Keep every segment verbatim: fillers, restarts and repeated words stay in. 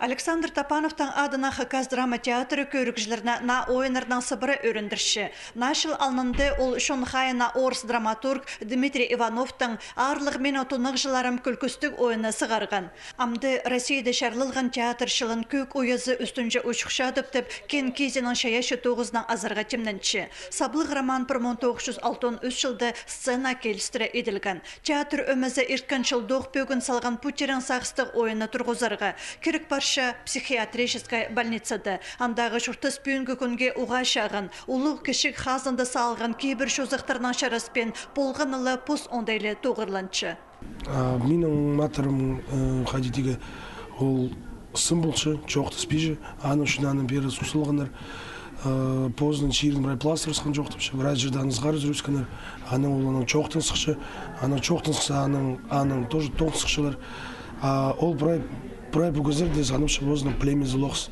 Александр Топановтың адынаң Хакас драма театры кӧрігҷілерні наа ойыннарнаң сыбыра ӧріндірче. Наа чыл алнында ол чон хайиина орыс драматург Дмитрий Ивановтың «Аарлығ минің тонағҷыларым» кӱлкістіг ойынны сығарған. Амды Россияда чарлалған театр чылын «Кӧк уйазы ӱстӱнҷе учухчадып» тіп, Кен Кизинің чайаачы тоғызынаң азарға тимненче. Саблығ роман пір муң тоғыс чӱс алтон ӱс чылда сценаа килістіре иділген. Театр ӧмезі ирткен чылдох пӧгін салған пу тирең сағыстығ ойынны турғызарға. Кирек парча психиатрическай больницада. Андағы чуртас пӱӱнгі кӱнге уғаа чағын. Улуғ-кічіг хазында салған кибір чозахтарнаң чараспин, полғаны ла пос оңдай ла тоғырланча. А, минің матырым, э, хайди тигі, ол сым полча, чоохтаспинча, аның ӱчӱн аны пеер суғ салғаннар. Э, позының чирін прай пластырысхан чоохтапча, прай чирде аны сығара сӱрібіскеннер. Анаң ол анаң чоохтаң сыхча, анаң чоохтаң сыхса, анаң, анаң тоже тоғын сыхчалар. А ол прай, прай пу кізілерде санапча позының племязы лоғыс.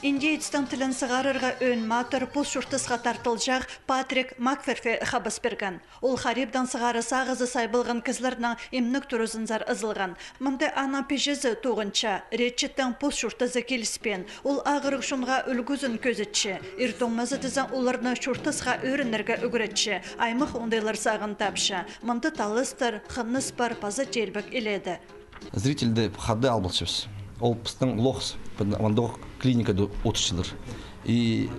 Индеецтің тілін сығарарға ӧӧн матыр пос чуртасха тартылҷах Патрик Макферфе хабас пирген. Ол харибдең сығара сағызы сайбалған кізілернің имнег туразынзар ызылған. Мында аның пиҷезі тоғынча, Речеттің пос чуртазы киліспеен. Ол ағырығ чонға ӱлгӱзін кӧзітче. Ир тоңмазы тізең оларны чуртасха ӧрінерге ӱгретче. Аймах оңдайлар сағын тапча. Мында таластар, хыныс пар паза теелбек иледе. Зрительді хада алыбысчабыс. Ол пістің лоғыс, мындағ клиникада одырчалар. И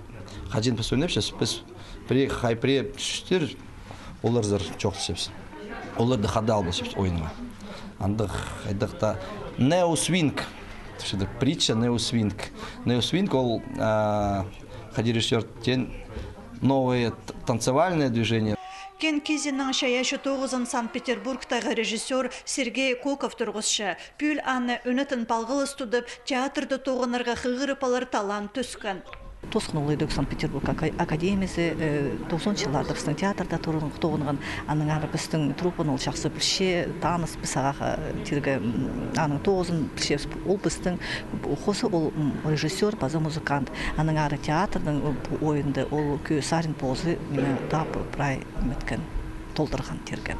хаҷан піс ойнапчабыс, піс пірее хай, пірее тӱстер, оларзар чоохтапчабыс. Оларды хада алыбысчабыс ойынға. Андағ, хайдағ-да, неосвинг. Притча неосвинг. Неосвинг ол, а, хайди режиссёр теен, новое т-, танцевальное движение. Кен Кизинің чайаачы тоғызын Санкт-Петербургтағы режиссёр Сергей Коков турғысча. Пӱӱл аны ӱнетін палғалыс тудып, театрда тоғынарға хығырып алар талаан тӧскен. Тоосхан ол идӧк Санкт-Петербург ака-, академиязы, э, тоғызонынҷы чылларда пістің театрда тоғынған, аннаңар пістің труппаны ол чахсы пілче, таныс піс ағаа, э, тирге, м, аның тоғызын пілчебіс. Ол пістің, хоза ол, м, режиссёр паза музыкант. Аннаңар театрның, э, пу ойында ол кӧ-, сарин позы, м, тап прай ниметкен, толдырған тирге.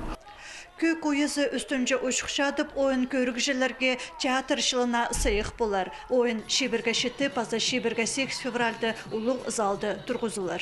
«Кӧк уйазы ӱстӱнҷе учухчадып» ойын кӧрігҷілерге театр чылына сыйых полар. Ойын чибіргі читі паза чибіргі сигіс февральда улуғ залда турғызылар.